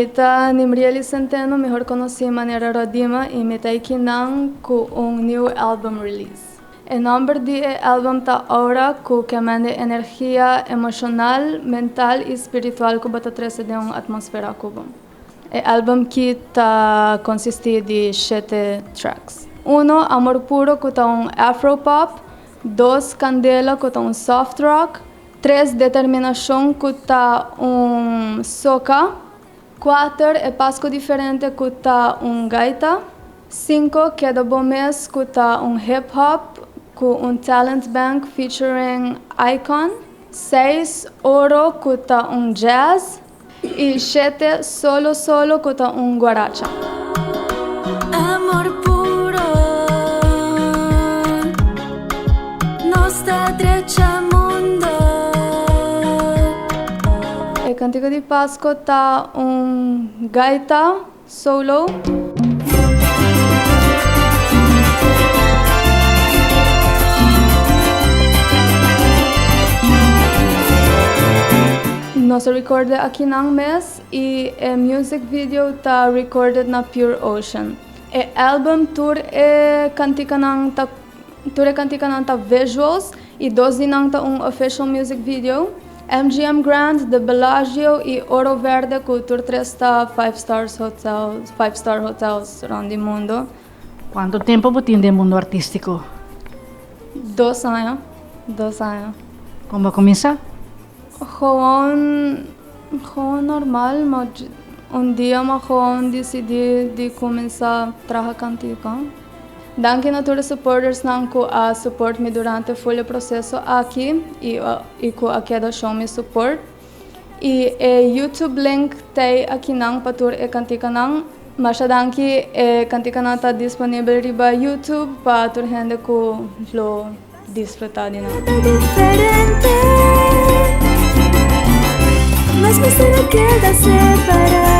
Mi ta Nimrieli Centeno, mihor conoci manera Rodima y mi ta akinan cu un new album release. E nomber di e album ta Aura cu ke mende energia emocional, mental y spiritual cu bo ta trece den un atmosfera cu bo. E album ki ta consisti di shete tracks. Uno, Amor Puro cu ta un afro pop, dos, Candela cu ta un soft rock, tres, Determinacion cu ta un soca, cuater, E Pasco Diferente cu ta un gaita, cinco, Keda Bo Mes cu ta un hip hop cu un talent bank featuring Icon, seis, Oro cu ta un jazz, y shete, Solo Solo cu ta un guaracha. Amor puro nos ta drecha mundo. E cantica di Pasco ta un gaita solo. Nos a recorde akinan mes y e music video ta recorded na Pure Ocean. E album tur e canticanan ta tur e canticanan ta visuals y dos di nan ta un official music video. MGM Grand, The Bellagio y Oro Verde cu tur tres ta five stars hotel, five star hotels rond di mundo. Cuanto tempo bo tin den mundo artistico? Dos aña, dos aña. Con bo a cuminsa? Gewoon, gewoon normal, ma un dia ma gewoon dicidi di cuminsa traha cantica. Danki na tur e supportersnan cu a support mi durante full e proceso aki y y cu a keda show mi support. Y e YouTube link t'ey akinan pa tur e canticanan. Masha danki, e canticanan ta disponibel riba YouTube pa tur hende cu lo disfruta di nan. Diferente, mas mester a keda separa.